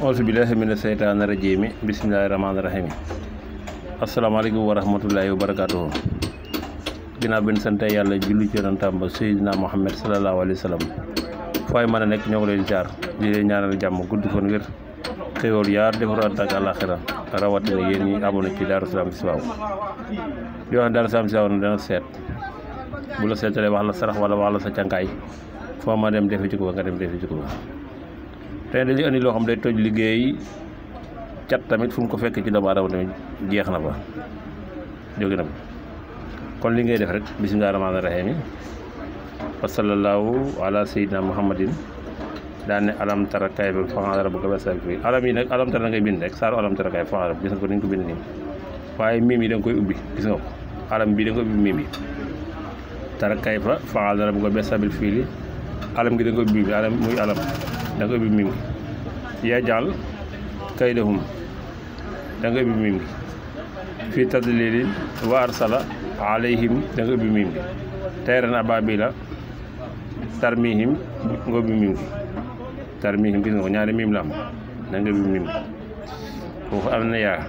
auzu billahi mina seytaani rajiim bismillahi rahmaani rahiim asalaamaaleykum wa rahmatullahi wa barakaatuhu. ginnaaw bi ñu sant yàlla julli ci yonentam ba Seydina Muhammad sallallahu alayhi wa sallam fooy mën a nekk ñoo ngi leen jaar di leen ñaanal jàmm gudd fan ngir xéwal yaar defaraat ak àllaaxira rawatina yéen ñi amoon ci Daaru Salaam Chifaou di wax Daaru Salaam Chifaou dana seet bu la seetalee wax la sarax wala wax la sa cànkaay foo ma dem defe ci ko nga dem defe ci ko tey dañuy andi loo xam day toj liggéey cat tamit fu mu ko fekk ci doomu aadama tamit jeex na fa jóge na fa kon li ngay def rek bismillaahi rahmaani rahiim wa sallallahu ala sayyidina muhammadin daan ne alam tara kayfa fa'ala rabbuka bi alam yi nag alam tara ngay bind rek saaru alam tara kayfa fa'ala gis nga ko ni ñu ko bind nii waaye miim yi da nga koy ubbi gis nga ko alam bii da nga koy ubbi miim yi tara kayfa fa'ala rabbuka bi fiili alam gi da nga koy ubbi alam muy alam da nga ubbi miim gi yaa jaal kaydahum da nga ubbi miim gi fii tadlilin wa arsala alayhim da nga ubbi miim gi tayran ababila tarmihim nga ubbi miim gi tarmihim gis nga ko ñaari miim la am da nga ubbi miim gi foofu am na yaa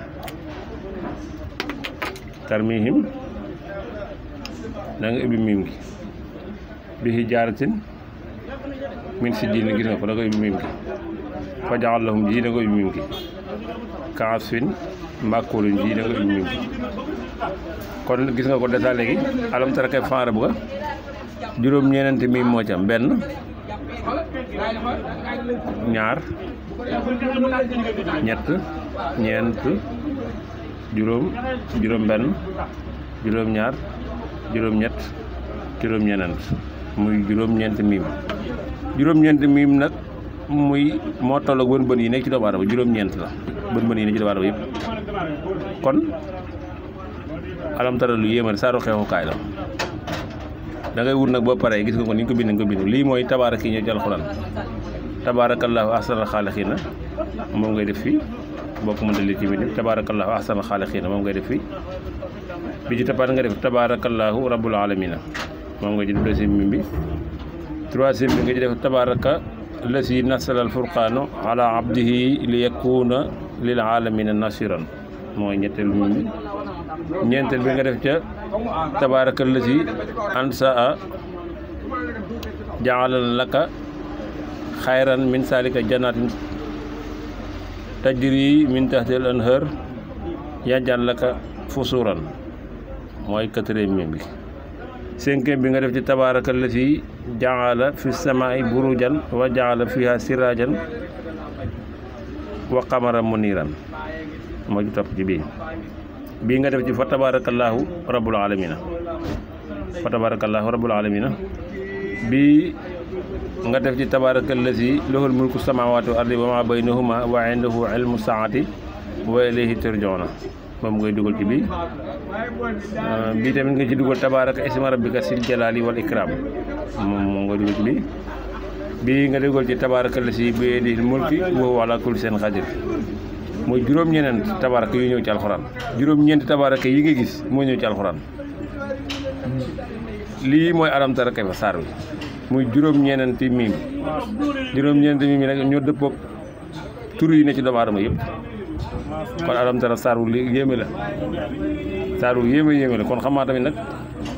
tarmihim da nga ubbi miim gi bi hijaaratin min si diin gis nga ko da nga ubbi miim gi fa jaxal lahum ji da nga ubbi miim gi kaasfin mbàkkooluñ ji da nga ubbi miim gi kon gis nga ko dèjà léegi alam tara kayfa fa'ala rabbuka juróom-ñeenti miim moo ci am benn ñaar ñett ñeent juróom-benn juróom-ñaar juróom-ñett juróom-ñeent muy juróom-ñeenti miim juróom-ñeenti miim nag muy moo tolloog bën yi nekk ci doomu aadama juróom-ñeent la bën yi nekk ci doomu aadama yëpp kon alam tara lu yéemal saaru xeexukaay la da ngay wut nag boo paree gis nga ko ni ñu ko bind lii mooy tabaaraka yi ñëw ci alxuraan tabaarakallaahu ahsanal xaaliqiina moom ngay def fii boo ko mënta lii ci biir tabaarakallaahu ahsanal xaaliqiina moom ngay def fii bi ci tapaat nga def tabaarakallaahu rabbul aalamiina moom nga jël deuxième mim bi troisième bi nga ci def tabaaraka lasi nasalal furqaanu ala abdihi li yakuna lil aalamiina nasiran mooy ñetteelu mim bi ñeenteel bi nga def ca tabaaraka lasi ansaa ja'ala laka xayran min salika jannatin tajri min tahtil anhar yaj'al laka fusuran mooy quatrième mim bi cinquième bi nga def ci tabaaraka lasi ja'ala fi samaa'i burujan wa ja'ala fiha sirajan wa qamaran muniran moo ci topp ci bii nga def ci fa tabaarakallaahu rabbul aalamiina bii nga def ci tabaarakallazi lahul mulku samaawaati wal ardi wa maa baynahuma wa indahu ilmu saa'ati wa ilayhi turja'uuna moom ngay dugal ci bii tamit nga ci dugal tabaaraka isma rabbika sil jalaali wal ikraam moom ngay dugal ci bii nga dugal ci tabaarakallazi bi yadihil mulki wa huwa alaa kulli shay'in qadiir mooy juróom-ñeent tabaaraka yu ñëw ci alxuraan juróom-ñeenti tabaaraka yi nga gis moo ñëw ci alxuraan lii mooy alam tara kayfa saar wi muy juróom-ñeenti miim yi nag ñoo dëppoog tur yi ne ci doomu aadama yëpp kon alam tara saar wu yéeme la yéeme la kon xam naa tamit nag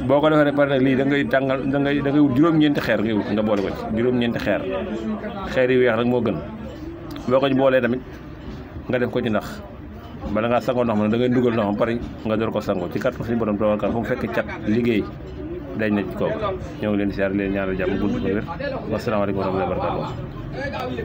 boo ko defee rek pare nag lii da ngay tàngal da ngay wut juróom-ñeenti xeer ngay wut nga boole ko ci juróom-ñeenti xeer yi weex nag moo gën boo ko ci boolee tamit nga def ko ci ndax bala ngaa sangoo ndox ma da ngay dugal ndoxam pare nga door ko sangoo ci kàttan suñu borom tabaaraka fu mu fekk cat liggéey dañ na ci kaw ñoo ngi leen di siyaar leen ñaanal jàmm gudd ko wér wasalaamaaleykum wa rahmatullaahi wa barakaatuh